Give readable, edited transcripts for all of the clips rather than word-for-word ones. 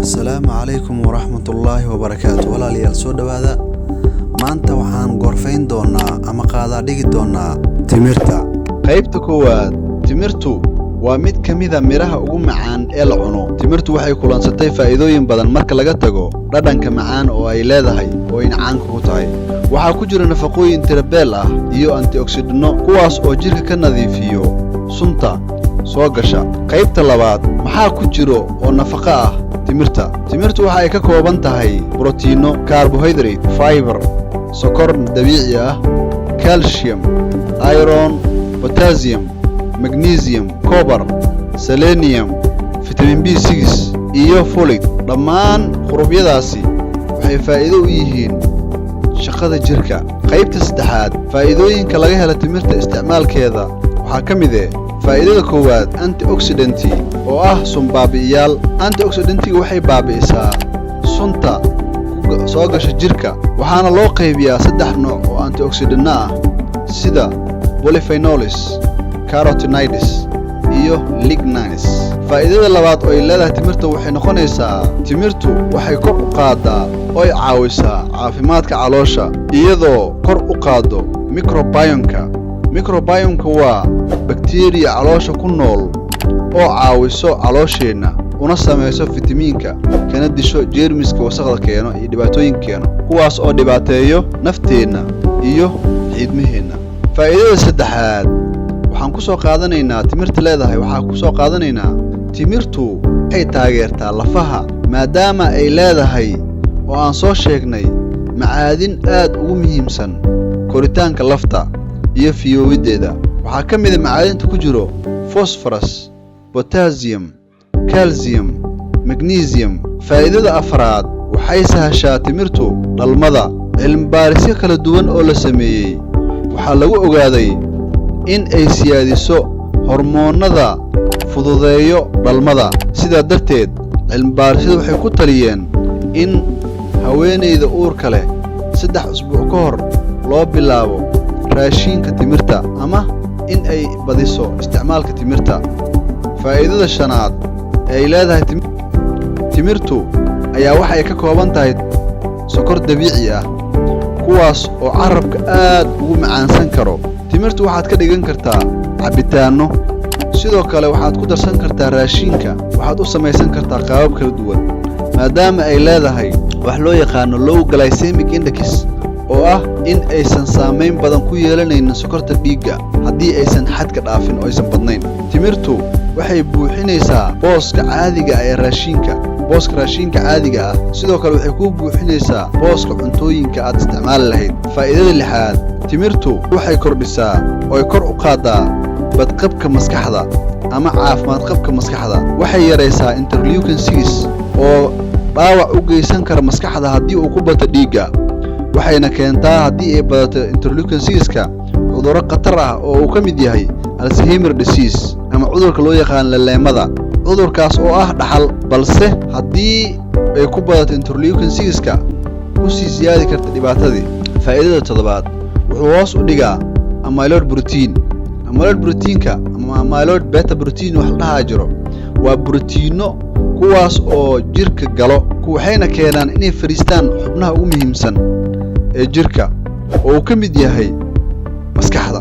Asalaamu calaykum waraxmatullaahi wabarakaatu. Walaalayaal, soo dhowaada. Maanta waxaan gorfayn doonaa ama qaadaa dhigi doonaa timirta. Qaybta koowaad. Timirtu waa mid ka mida midhaha ugu macaan ee la cuno. Timirtu waxay kulansatay faa'iidooyin badan marka laga tago dhadhanka macaan oo ay leedahay oo ay caanka ku tahay. Waxaa ku jira nafaqooyin tirabeel ah iyo antioxidants, kuwaas oo jidhka ka nadiifiyo sunta soo gasha. Qaybta labaad. Maxaa ku jiro oo nafaqo ah timirta? Timirtu waxa ay ka kooban tahay borotiinno, carbohydrate, fiber, sokor dabiici ah, calcium, iron, potassium, magnesium, copper, selenium, vitamin B6 iyo folate. Dhammaan qurubyadaasi waxay faa'iido u yihiin shaqada jirka. Qaybta saddexaad. Faa'iidooyinka laga helo timirta isticmaalkeeda waxaa ka mid eh: faa'iidada koowaad, antioxidant oo ah sun baabi'iyaal. Antioxidantiga waxay baabi'isaa sunta soo gasha jirka, waxaana loo qaybiyaa saddex nooc oo antioxidant ah, sida polyphenols, carotenoids iyo lignans. Faa'iidada labaad oo ay leedahay timirta waxay noqonaysaa: timirtu waxay kor u qaadaa oo ay caawisaa caafimaadka caloosha, iyadoo kor u qaado microbiome-ka. Microbiome-ka waa bakteriya caloosha ku nool oo caawiso caloosheenna, una samayso fitamiinka, kana disho jeermiska wasaqda keeno iyo dhibaatooyinka keeno, kuwaas oo dhibaateeyo nafteenna iyo xiidmaheenna. Faa'iidada saddexaad waxaan ku soo qaadanaynaa timirta leedahay, waxaan ku soo qaadanaynaa: timirtu waxay taageertaa lafaha, maadaama ay leedahay oo aan soo sheegnay macaadin aad ugu muhiimsan koritaanka lafta iyo fiyoowiddeeda. Waxaa ka mid a macaadinta ku jiro phosphorus, potassium, calcium, magnesium. Faa'iidada afraad, waxay sahashaa timirtu dhalmada. Cilmibaarisyo kala duwan oo la sameeyey waxaa lagu ogaaday in ay siyaadiso hormoonnada fududeeyo dhalmada. Sidaa darteed, cilmibaarisyadu waxay ku taliyeen in haweenayda uurka leh 3 usbuuc ka hor loo bilaabo raashiinka timirta ama in ay badiso isticmaalka timirta. Faa'iidada shanaad ee ay leedahay timirtu ayaa waxay ka kooban tahay sokor dabiici ah, kuwaas oo carabka aad ugu macaansan karo. Timirtu waxaad ka dhigan kartaa cabbitaanno, sidoo kale waxaad ku darsan kartaa raashinka, waxaad u samaysan kartaa qaabab kala duwan, maadaama ay leedahay wax loo yaqaano low glycemic index, oo ah in aysan saamayn badan ku yeelanaynin sokorta dhiigga haddii aysan xadka dhaafin oo aysan badnayn. Timirtu waxay buuxinaysaa booska caadiga ah ee raashinka, booska raashinka caadiga ah. Sidoo kale waxay kuu buuxinaysaa booska cuntooyinka aad isticmaali lahayd. Faa'iidada lixaad, timirtu waxay kordhisaa oo ay kor u qaaddaa badqabka maskaxda ama caafimaad qabka maskaxda. Waxay yaraysaa interleukin 6 oo dhaawac u geysan kara maskaxda haddii uu ku bato dhiigga, waxayna keentaa, haddii ay badato interleukin 6-ka, cudurro khatar ah oo uu ka mid yahay Alzheimer disease ama cudurka loo yaqaan laleemada, cudurkaas oo ah dhaxal, balse haddii ay ku badato interleukin 6-ka ku sii siyaadi karta dhibaatadii. Faa'iidada toddobaad, wuxuu hoos u dhigaa amyloid protein. Amyloid proteinka ama amyloid beta protein wax la dhahaa jiro, waa brotiinno kuwaas oo jirka galo, waxayna keenaan inay fadhiistaan xubnaha ugu muhiimsan ee jirka, oo uu ka mid yahay maskaxda,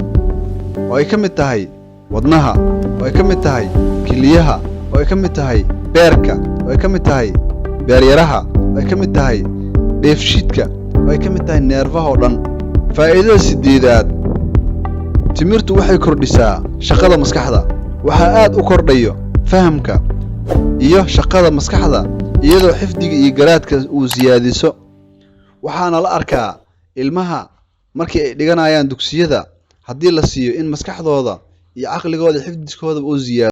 oo ay ka mid tahay wadnaha, oo ay ka mid tahay keliyaha, oo ay ka mid tahay beerka, oo ay ka mid tahay beeryaraha, oo ay ka mid tahay dheefshiidka, oo ay ka mid tahay neerfaha oo dhan. Faa'iidada sideedaad, timirtu waxay kordhisaa shaqada maskaxda. Waxaa aad u kordhayo fahamka iyo shaqada maskaxda, iyadoo xifdiga iyo garaadka uu siyaadiso. Waxaana la arkaa ilmaha markii ay dhiganayaan dugsiyada, haddii la siiyo, in maskaxdooda iyo caqligooda iyo xifdiskooda uu ziyaado.